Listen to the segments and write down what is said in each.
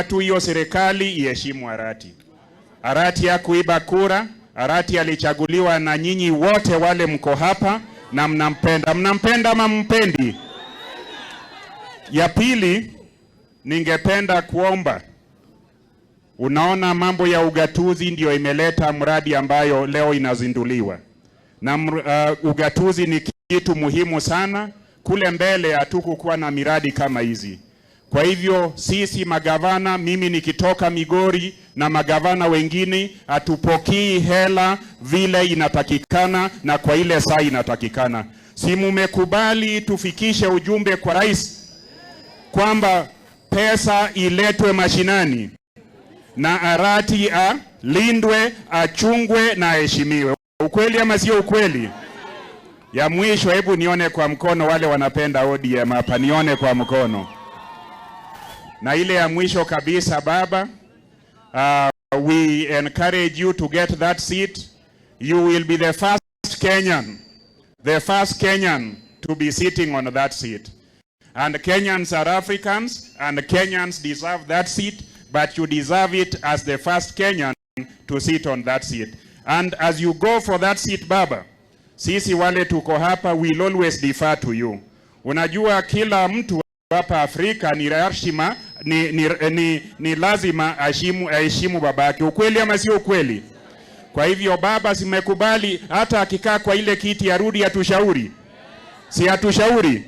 Tu hiyo serikali iheshimu Arati. Arati hakuiba kura. Arati alichaguliwa na nyinyi wote wale mko hapa na mnampenda. Mnampenda ama mpendi? Ya pili, ningependa kuomba, unaona mambo ya ugatuzi ndio imeleta mradi ambayo leo inazinduliwa na ugatuzi ni kitu muhimu sana. Kule mbele hatukukuwa na miradi kama hizi. Kwa hivyo sisi magavana, mimi nikitoka Migori na magavana wengine, hatupokei hela vile inatakikana na kwa ile saa inatakikana. Si mumekubali tufikishe ujumbe kwa rais kwamba pesa iletwe mashinani na Arati alindwe, achungwe na aheshimiwe? Ukweli ama sio ukweli? Ya mwisho, hebu nione kwa mkono wale wanapenda ODM hapa, nione kwa mkono. Na ile ya mwisho kabisa, baba, we encourage you to get that seat. You will be the first Kenyan, the first Kenyan to be sitting on that seat. And Kenyans are Africans, and Kenyans deserve that seat, but you deserve it as the first Kenyan to sit on that seat. And as you go for that seat, baba, sisi wale tuko hapa will always defer to you. Unajua kila mtu hapa Afrika ni heshima, ni lazima aheshimu babake. Ukweli ama sio ukweli? Kwa hivyo baba, si mmekubali hata akikaa kwa ile kiti arudi atushauri, si atushauri?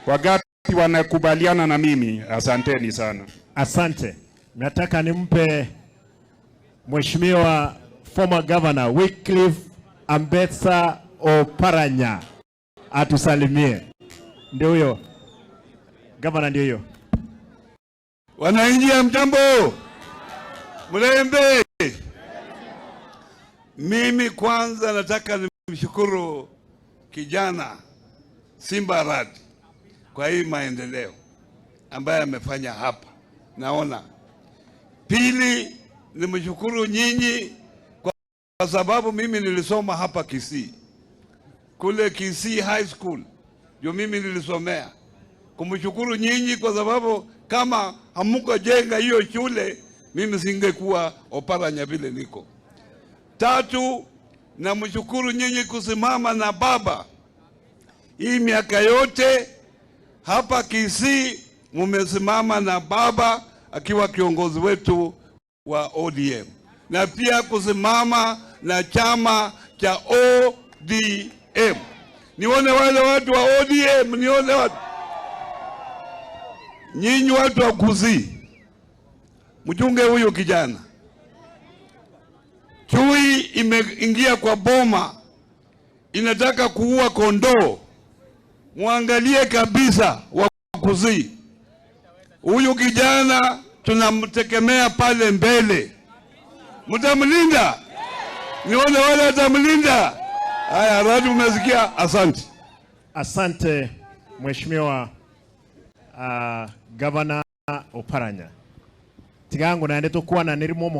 Wangapi wanakubaliana na mimi? Asanteni sana. Asante. Nataka nimpe Mheshimiwa former Governor Wycliffe Ambetsa Oparanya atusalimie. Ndio huyo governor, ndio huyo. Wananchi hamjambo, Mlembe. Mimi kwanza nataka nimshukuru kijana Simba Arati kwa hii maendeleo ambaye amefanya hapa, naona. Pili, nimshukuru nyinyi kwa sababu mimi nilisoma hapa Kisii, kule Kisii High School ndio mimi nilisomea. Kumshukuru nyinyi kwa sababu kama hamukujenga hiyo shule mimi singekuwa Oparanya vile niko. Tatu, namshukuru nyinyi kusimama na baba hii miaka yote hapa Kisii, mumesimama na baba akiwa kiongozi wetu wa ODM na pia kusimama na chama cha ODM. Nione wale watu wa ODM, nione watu nyinyi watu wa Kisii, mchunge huyu kijana. Chui imeingia kwa boma, inataka kuua kondoo. Muangalie kabisa wa Kisii, huyu kijana tunamtegemea pale mbele. Mtamlinda? Nione wale watamlinda. Haya, Radi, umesikia? Asante. Asante Mheshimiwa Governor Oparanya. Tigango naende tukwana nirimo.